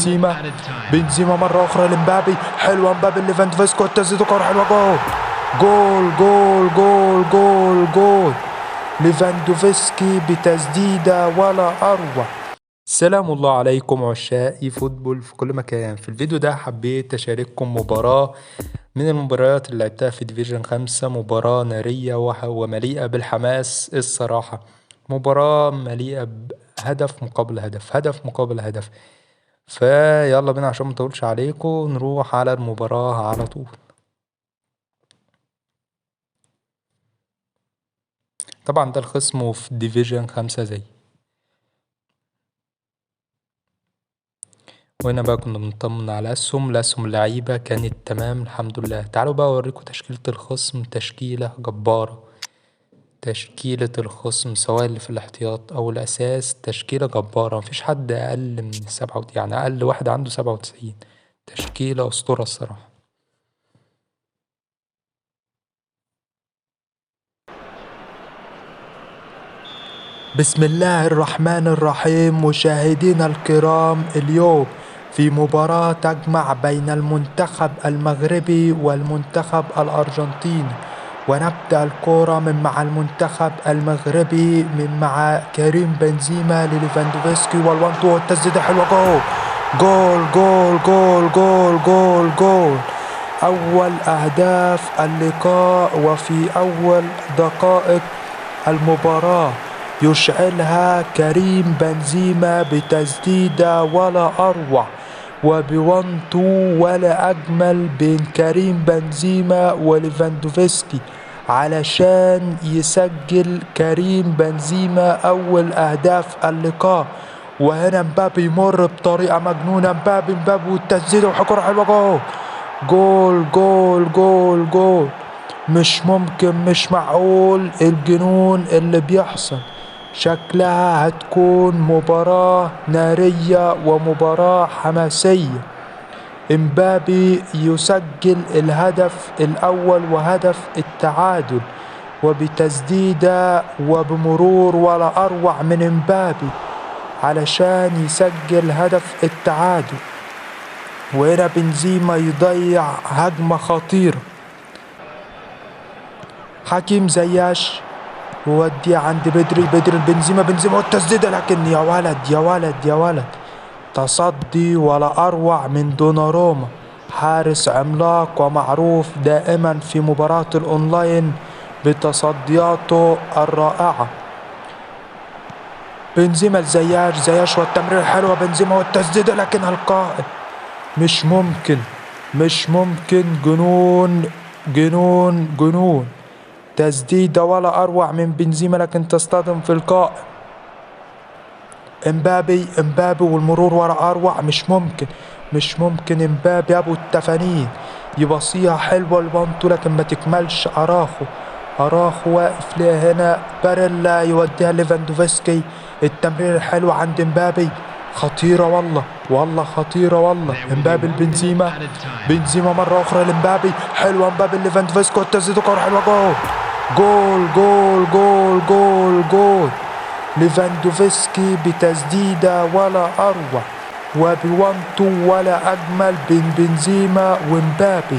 بنزيما، بنزيما مرة أخرى لمبابي، حلوة مبابي ليفاندوفسكي، التسديدة كرة حلوة، جول جول جول جول جول جول، ليفاندوفسكي بتسديدة ولا أروع. سلام الله عليكم عشاق eFootball في كل مكان. في الفيديو ده حبيت أشارككم مباراة من المباريات اللي لعبتها في division 5، مباراة نارية ومليئة بالحماس الصراحة، مباراة مليئة بهدف مقابل هدف، هدف مقابل هدف. فيلا بينا عشان مطولش عليكم نروح على المباراة على طول. طبعا ده الخصم في division 5 زي، وهنا بقى كنا بنطمن على الأسهم، الأسهم اللعيبة كانت تمام الحمد لله. تعالوا بقى أوريكم تشكيلة الخصم، تشكيلة جبارة. تشكيلة الخصم سواء اللي في الاحتياط أو الأساس تشكيلة جبارة، مفيش حد أقل من 7، يعني أقل واحد عنده 97. تشكيلة أسطورة الصراحة. بسم الله الرحمن الرحيم. مشاهدينا الكرام، اليوم في مباراة تجمع بين المنتخب المغربي والمنتخب الأرجنتيني، ونبدأ الكرة من مع المنتخب المغربي من مع كريم بنزيما لليفاندوفسكي، وال one two التسديدة حلوة، جول جول جول جول جول جول جول. أول أهداف اللقاء وفي أول دقائق المباراة يشعلها كريم بنزيما بتسديدة ولا أروع، وب one two ولا أجمل بين كريم بنزيما وليفاندوفسكي علشان يسجل كريم بنزيما أول أهداف اللقاء. وهنا مبابي يمر بطريقة مجنونة، مبابي مبابي والتسديدة وحكرة حلوة، جول جول جول جول جول. مش ممكن، مش معقول الجنون اللي بيحصل. شكلها هتكون مباراة نارية ومباراة حماسية. امبابي يسجل الهدف الأول وهدف التعادل، وبتسديدة وبمرور ولا أروع من امبابي علشان يسجل هدف التعادل. وهنا بنزيما يضيع هجمة خطيرة. حكيم زياش يودي عند بدري، بدري بنزيما، بنزيما والتسديدة، لكن يا ولد يا ولد يا ولد، تصدي ولا أروع من دوناروما، حارس عملاق ومعروف دائما في مباراة الأونلاين بتصدياته الرائعة. بنزيما لزياش، زياش والتمرير حلوة، بنزيما والتسديدة، لكن القائم. مش ممكن، مش ممكن، جنون جنون جنون. تسديدة ولا أروع من بنزيما لكن تصطدم في القائم. امبابي، امبابي والمرور ولا أروع، مش ممكن، مش ممكن. امبابي أبو التفانين يبصيها حلوة البنطو لكن ما تكملش. أراخو، أراخو واقف ليه هنا، باريلا يوديها ليفاندوفسكي، التمرير الحلو عند امبابي، خطيرة والله، والله خطيرة والله. امبابي لبنزيما، بنزيما مرة أخرى لامبابي، حلوة امبابي ليفاندوفسكي، والتسديدة كرة حلوة، جول جول جول جول جول جول. ليفاندوفسكي بتسديدة ولا أروع، وب one two ولا أجمل بين بنزيما ومبابي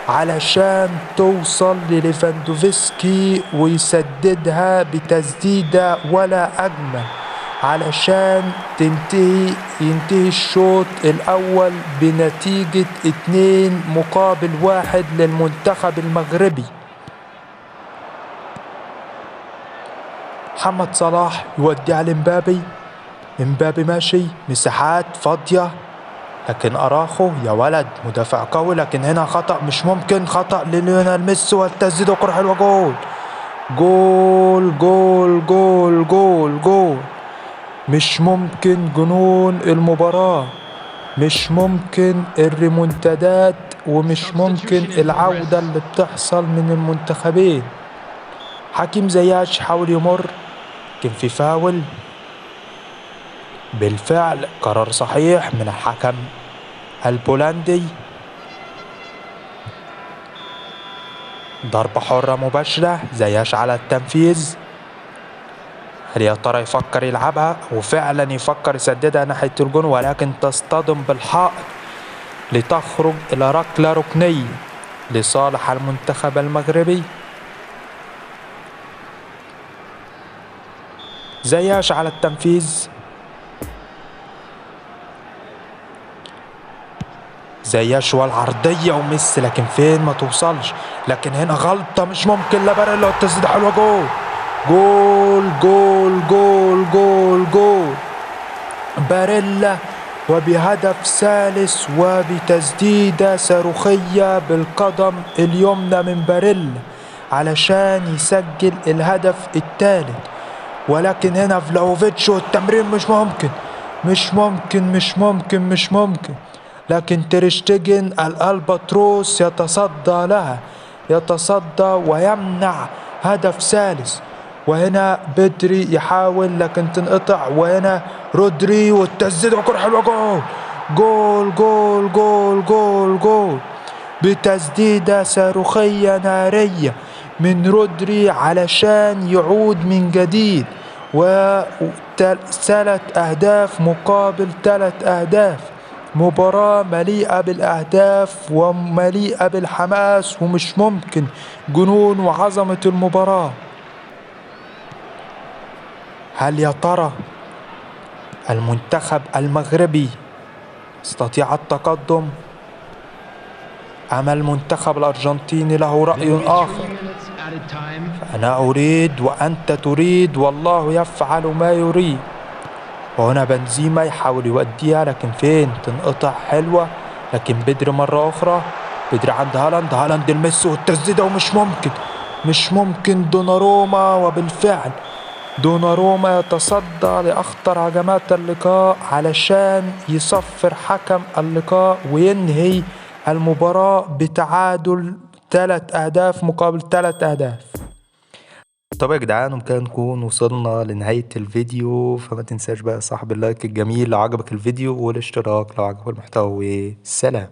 علشان توصل لليفاندوفسكي ويسددها بتسديدة ولا أجمل علشان ينتهي الشوط الأول بنتيجة 2-1 للمنتخب المغربي. محمد صلاح يوديها لمبابي، امبابي ماشي، مساحات فاضية، لكن أراخو يا ولد مدافع قوي، لكن هنا خطأ مش ممكن، خطأ لليونيل ميسي والتسديدة وكرة حلوة، جول جول جول جول جول جول. مش ممكن جنون المباراة، مش ممكن الريمونتادات، ومش ممكن العودة اللي بتحصل من المنتخبين. حكيم زياش حاول يمر، كان في فاول بالفعل، قرار صحيح من الحكم البولندي. ضربة حرة مباشرة، زياش على التنفيذ، هل يا ترى يفكر يلعبها؟ وفعلا يفكر يسددها ناحية الجون، ولكن تصطدم بالحائط لتخرج إلى ركلة ركنية لصالح المنتخب المغربي. زياش على التنفيذ، زياش والعرضية وميسي، لكن فين ما توصلش. لكن هنا غلطة مش ممكن لباريلا، والتسديدة حلوة، جول جول جول جول جول جول باريلا، وبهدف ثالث وبتسديدة صاروخية بالقدم اليمنى من باريلا علشان يسجل الهدف الثالث. ولكن هنا فلاوفيتش والتمرير مش ممكن مش ممكن مش ممكن مش ممكن، لكن تريشتيجن الألباتروس يتصدى لها، يتصدى ويمنع هدف ثالث. وهنا بدري يحاول لكن تنقطع، وهنا رودري والتسديده وكرة حلوة، جول جول جول جول جول جول بتسديدة صاروخية نارية من رودري علشان يعود من جديد، وثلاث أهداف مقابل 3 أهداف. مباراة مليئة بالأهداف ومليئة بالحماس، ومش ممكن جنون وعظمة المباراة. هل يا ترى المنتخب المغربي استطيع التقدم أم المنتخب الأرجنتيني له رأي آخر؟ أنا أريد وأنت تريد والله يفعل ما يريد. وهنا بنزيما يحاول يوديها لكن فين تنقطع حلوة، لكن بدري مرة أخرى، بدري عند هالاند، هالاند المس والتسديدة ومش ممكن مش ممكن دوناروما، وبالفعل دوناروما يتصدى لأخطر هجمات اللقاء علشان يصفر حكم اللقاء وينهي المباراة بتعادل 3 أهداف مقابل 3 أهداف. طب يا جدعان، وبكده نكون وصلنا لنهاية الفيديو، فما تنساش بقى صاحب اللايك الجميل لو عجبك الفيديو، والاشتراك لو عجبك المحتوى. سلام.